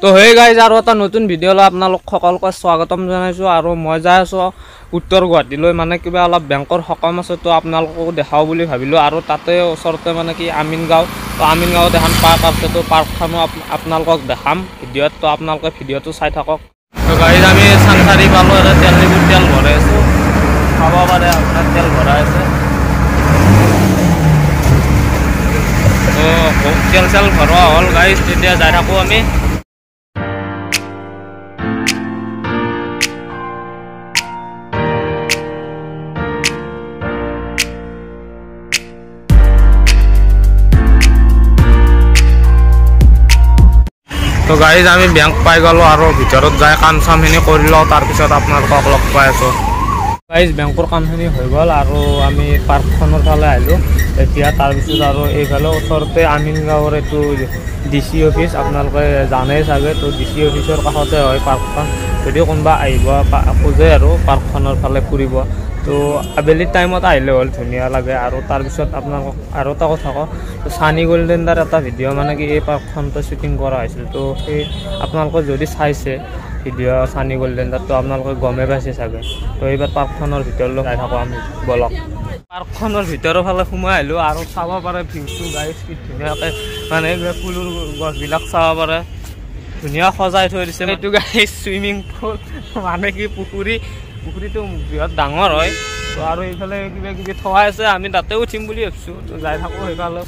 তো hey guys আৰু এটা নতুন ভিডিঅ'লৈ আপোনালোক সকলোকে স্বাগতম জনাইছোঁ। আৰু মই যাই আছোঁ উত্তৰ গুৱাহাটীলৈ, মানে কিবা অলপ বেংকৰ সকাম আছে, তো আপোনালোককো দেখাওঁ বুলি ভাবিলোঁ। আৰু তাতে ওচৰতে মানে কি আমিনগাঁও, তো আমিনগাঁৱত এখন পাৰ্ক আছে, তো পাৰ্কখনো আপোনালোকক দেখাম ভিডিঅ'ত, তো আপোনালোকে ভিডিঅ'টো চাই থাকক। তো গাইজ আমি চাংচাৰি পালোঁ, এটা তেল ডিপুত তেল ভৰাই আছোঁ, খাব পাৰে আপোনাৰ তেল ভৰাই আছে। তো তেল চেল ভৰোৱা হ'ল গাইজ, তেতিয়া যাই থাকোঁ আমি। তো গাইজ আমি বেংক পাই গ'লোঁ আৰু ভিতৰত যাই কাম চামখিনি কৰি লওঁ, তাৰপিছত আপোনালোকক লগ পাই আছোঁ। গাইজ বেংকৰ কামখিনি হৈ গ'ল আৰু আমি পাৰ্কখনৰ ফালে আহিলোঁ এতিয়া। তাৰপিছত আৰু এইফালে ওচৰতে আমিনগাঁৱৰ এইটো ডি চি অফিচ, আপোনালোকে জানেই চাগে, তো ডি চি অফিচৰ কাষতে হয় পাৰ্কখন। যদি কোনোবা আহিব খোজে আৰু পাৰ্কখনৰ ফালে ফুৰিব, তো আবেলি টাইমত আহিলে হ'ল, ধুনীয়া লাগে। আৰু তাৰপিছত আপোনালোকক আৰু এটা কথা কওঁ, ছানী গল্ডেন দাৰ এটা ভিডিঅ' মানে কি এই পাৰ্কখনতে শ্বুটিং কৰা হৈছিল, তো সেই আপোনালোকে যদি চাইছে ভিডিঅ' ছানী গল্ডেন দাৰ, তো আপোনালোকে গমেই পাইছে চাগে। তো এইবাৰ পাৰ্কখনৰ ভিতৰলৈ যাই থাকোঁ আমি, বলক। পাৰ্কখনৰ ভিতৰৰ ফালে সোমাই আহিলোঁ আৰু চাব পাৰে ভিউটো গাইজ কি ধুনীয়াকৈ, মানে ফুলৰ গছবিলাক চাব পাৰে, ধুনীয়া সজাই থৈ দিছে। এইটো গাইজ চুইমিং পুল, মানে কি পুখুৰী, পুখুৰীটো বিৰাট ডাঙৰ হয়। তো আৰু এইফালে কিবা কিবি থোৱা আছে, আমি তাতে উঠিম বুলি ভাবিছোঁ, তো যাই থাকোঁ সেইফালে।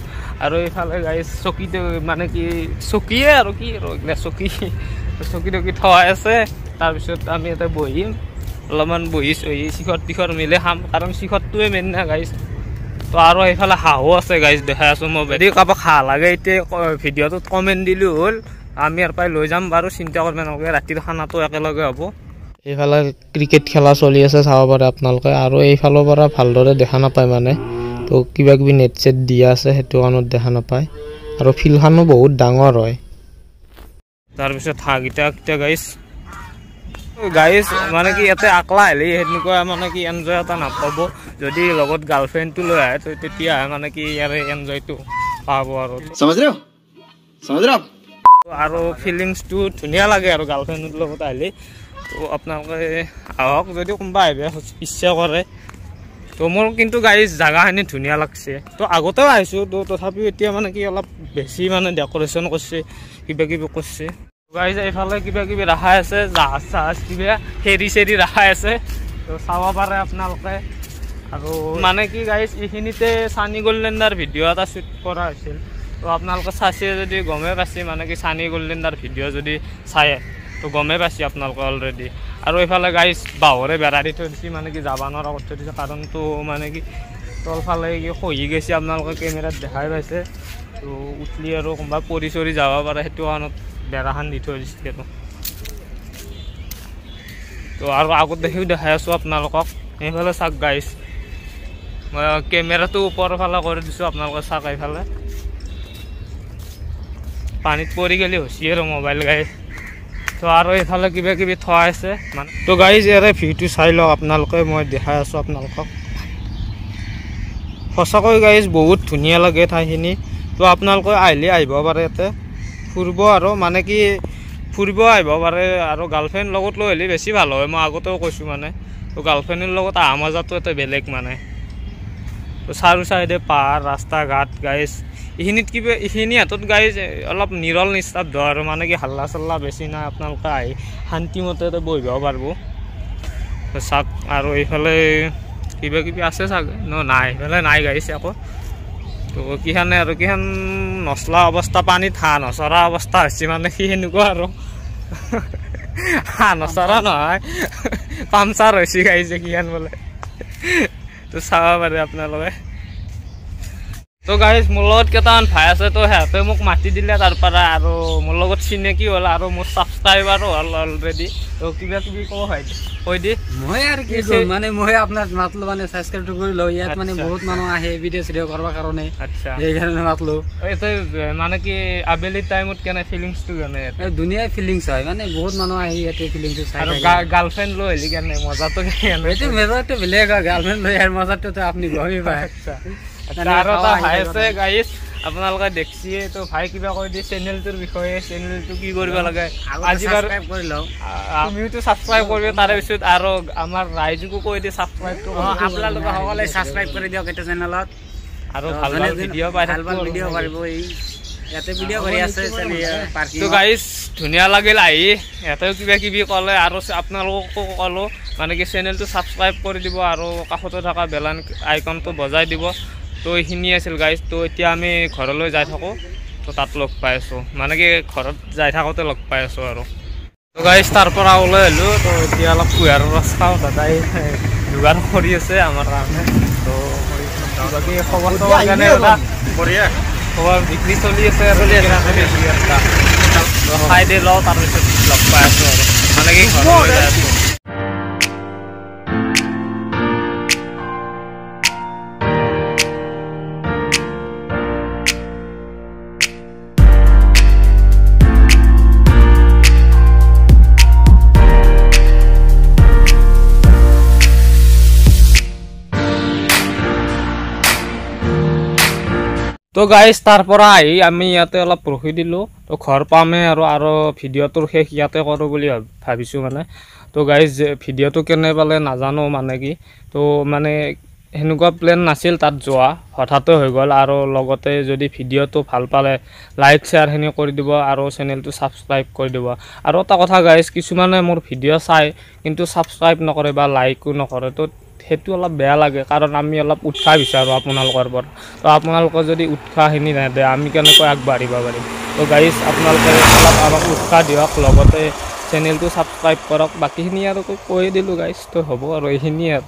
আৰু এইফালে গাইজ চকীতে মানে কি চকীয়ে আৰু কি আৰু এইগিলা চকী চকী টকী থোৱাই আছে। তাৰপিছত আমি ইয়াতে বহিম অলপমান, বহি চহি শিখৰ টিখৰ মিলি খাম, কাৰণ শিখৰটোৱে মেইন না গাইজ। তো আৰু এইফালে হাঁহো আছে গাইজ, দেখাই আছোঁ মই। যদি কাৰোবাক হাঁহ লাগে এতিয়া ভিডিঅ'টোত কমেণ্ট দিলোঁ হ'ল, আমি ইয়াৰ পৰাই লৈ যাম বাৰু, চিন্তা কৰিব নালাগে, ৰাতিৰ খানাটো একেলগে হ'ব। এইফালে ক্ৰিকেট খেলা চলি আছে, চাব পাৰে আপোনালোকে। আৰু এইফালৰ পৰা ভালদৰে দেখা নাপায়, মানে তো কিবা কিবি নেট চেট দিয়া আছে, সেইটো কাৰণত দেখা নাপায়। আৰু ফিল্ডখনো বহুত ডাঙৰ হয়। তাৰপিছত হাঁহকেইটা গাইজ গাইজ মানে কি ইয়াতে আকলা আহিলে সেনেকুৱা মানে কি এনজয় এটা নাপাব, যদি লগত গাৰ্লফ্ৰেণ্ডটো লৈ আহে তো তেতিয়াহে মানে কি ইয়াৰে এনজয়টো পাব আৰু। আৰু ফিলিংছটো ধুনীয়া লাগে আৰু গাৰ্লফ্ৰেণ্ডৰ লগত আহিলে। তো আপোনালোকে আহক যদি কোনোবা আহিব ইচ্ছা কৰে। তো মোৰ কিন্তু গাইজ জাগাখিনি ধুনীয়া লাগছে, তো আগতেও আহিছোঁ, তো তথাপিও এতিয়া মানে কি অলপ বেছি মানে ডেক'ৰেশ্যন কৰিছে, কিবা কিবি কৰিছে। গাইজ এইফালে কিবা কিবি ৰখাই আছে, জাহাজ চাহাজ কিবা ফেৰী চেৰী ৰখাই আছে, তো চাব পাৰে আপোনালোকে। আৰু মানে কি গাইজ এইখিনিতে ছানী গল্ডেন দাৰ ভিডিঅ' এটা শ্বুট কৰা হৈছিল, তো আপোনালোকে চাইছে যদি গমেই পাইছে, মানে কি ছানী গল্ডেন দাৰ ভিডিঅ' যদি চায় তো গমেই পাইছে আপোনালোকে অলৰেডি। আৰু এইফালে গাইজ বাঁহৰে বেৰা দি থৈ দিছে, মানে কি যাব নোৱাৰা কৰি থৈ দিছে, কাৰণটো মানে কি তলফালে কি খহি গৈছে, আপোনালোকে কেমেৰাত দেখাই পাইছে। তো উঠলি আৰু কোনোবা পৰি চৰি যাব পাৰে, সেইটো কাৰণত বেৰাখন দি থৈ দিছে আৰু। তো আৰু আগত দেখিও দেখাই আছোঁ আপোনালোকক। এইফালে চাওক গাইজ, মই কেমেৰাটো ওপৰৰ ফালে কৰি দিছোঁ, আপোনালোকে চাওক। এইফালে পানীত পৰি গ'লে হৈছে আৰু মোবাইল গাইজ। তো আৰু এইফালে কিবা কিবি থোৱা আছে মানে। তো গাইজ ইয়াৰে ভিউটো চাই লওক আপোনালোকে, মই দেখাই আছোঁ আপোনালোকক। সঁচাকৈ গাইজ বহুত ধুনীয়া লাগে ঠাইখিনি, তো আপোনালোকে আহিলে আহিব পাৰে ইয়াতে ফুৰিব, আৰু মানে কি ফুৰিব আহিব পাৰে। আৰু গাৰ্লফ্ৰেণ্ড লগত লৈ আহিলে বেছি ভাল হয়, মই আগতেও কৈছোঁ মানে। তো গাৰ্লফ্ৰেণ্ডৰ লগত অহা মজাটো এটা বেলেগ মানে। তো চাৰিও চাইডে পাহাৰ, ৰাস্তা ঘাট গাইজ। এইখিনিত কিবা এইখিনি হাতত গাইজ অলপ নিৰল নিস্তব্ধ আৰু, মানে কি হাল্লা চাল্লা বেছি নাই, আপোনালোকে আহি শান্তিমতে বহিব পাৰিব। চাওক আৰু এইফালে কিবা কিবি আছে চাগে ন, নাই এইফালে নাই গাইজ আকৌ। তো কিখানে আৰু কিখান নচলা অৱস্থা, পানীত হাঁহ নচৰা অৱস্থা হৈছে, মানে কি সেনেকুৱা আৰু হাঁহ নচৰা নহয় পামচাৰ হৈছে গাইজ কিখান বোলে। তো চাব পাৰে আপোনালোকে। তো গাইজ মোৰ লগত কেইটামান ভাই আছে, তো সিহঁতে মোক মাতি দিলে তাৰ পৰা, আৰু মোৰ লগত চিনাকি হ'ল আৰু মোৰ ছাবস্ক্ৰাইবাৰো হ'ল অলৰেডি। তো কিবা কিবি কওঁ ভাই, কৈ দি। মই আৰু কি কম, মানে মই আপোনাক মাতলো মানে ছাবস্ক্ৰাইবটো কৰি লওঁ, ইয়াত মানে বহুত মানুহ আহে ভিডিঅ' চিডিঅ' কৰিবৰ কাৰণে, সেইকাৰণে মাতলো। এইটো মানে কি আবেলি টাইমত কেনে ফিলিংছটো কেনে? ধুনীয়া ফিলিংছ হয়, মানে বহুত মানুহ আহি ইয়াতে ফিলিংছটো চাই। আৰু গাৰ্লফ্ৰেণ্ড লৈ আহিলি কেনে মজাটো কেনে? এইটো মজাটো বেলেগ হয়, গাৰ্লফ্ৰেণ্ড লৈ অহাৰ মজাটোতো আপুনি গমেই পায়। আৰু এটা ভাই আছে গাইজ, আপোনালোকে দেখছিয়ে। তো ভাই কিবা কৈ দিয়ে চেনেলটোৰ বিষয়ে, চেনেলটো কি কৰিব লাগে আজি বাৰু কৰি লওঁ, তুমিওতো ছাবস্ক্ৰাইব কৰিবি, তাৰে পিছত আৰু আমাৰ ৰাইজকো কৈ দিয়ে ছাবস্ক্ৰাইবটো। আপোনালোকে সকলোৱে ছাবস্ক্ৰাইব কৰি দিয়ক এইটো চেনেলত, আৰু ভাল ভাল ভিডিঅ' পাই ভাল ভাল ভিডিঅ' পাৰিব। এই ইয়াতে ভিডিঅ' কৰি আছে। তো গাইজ ধুনীয়া লাগিল আহি, ইয়াতেও কিবা কিবি ক'লে আৰু আপোনালোককো ক'লোঁ মানে কি চেনেলটো ছাবস্ক্ৰাইব কৰি দিব আৰু কাষতে থকা বেল আইকনটো বজাই দিব। তো এইখিনি আছিল গাইজ। তো এতিয়া আমি ঘৰলৈ যাই থাকোঁ, তো তাত লগ পাই আছোঁ, মানে কি ঘৰত যাই থাকোঁতে লগ পাই আছোঁ আৰু। তো গাইজ তাৰ পৰা ওলাই আহিলোঁ। তো এতিয়া অলপ কুঁহিয়াৰৰ ৰস খাওঁ, দাদাই যোগাৰ কৰি আছে আমাৰ কাৰণে। তো বাকী খবৰ চবৰ কেনে দাদা? বঢ়িয়া খবৰ, বিক্ৰী চলি আছে আৰু খাই দি লওঁ, তাৰপিছত লগ পাই আছোঁ আৰু, মানে কি ঘৰলৈ যাই আছোঁ। তো গাইজ তাৰ পৰা আহি আমি ইয়াতে অলপ ৰখি দিলোঁ। তো ঘৰ পামেই আৰু, আৰু ভিডিঅ'টোৰ শেষ ইয়াতে কৰোঁ বুলি ভাবিছোঁ মানে। তো গাইজ ভিডিঅ'টো কেনে পালে নাজানো, মানে কি তো মানে সেনেকুৱা প্লেন নাছিল তাত যোৱা, হঠাতে হৈ গ'ল। আৰু লগতে যদি ভিডিঅ'টো ভাল পালে লাইক শ্বেয়াৰখিনি কৰি দিব আৰু চেনেলটো ছাবস্ক্ৰাইব কৰি দিব। আৰু এটা কথা গাইজ, কিছুমানে মোৰ ভিডিঅ' চায় কিন্তু ছাবস্ক্ৰাইব নকৰে বা লাইকো নকৰে, তো সেইটো অলপ বেয়া লাগে, কাৰণ আমি অলপ উৎসাহ বিচাৰোঁ আপোনালোকৰ পৰা। তো আপোনালোকৰ যদি উৎসাহখিনি নেদে আমি কেনেকৈ আগবাঢ়িব পাৰিম? তো গাইজ আপোনালোকে অলপ আমাক উৎসাহ দিয়ক, লগতে চেনেলটো ছাবস্ক্ৰাইব কৰক। বাকীখিনি আৰু কৈয়ে দিলোঁ গাইজ, তো হ'ব আৰু এইখিনিয়ে আৰু।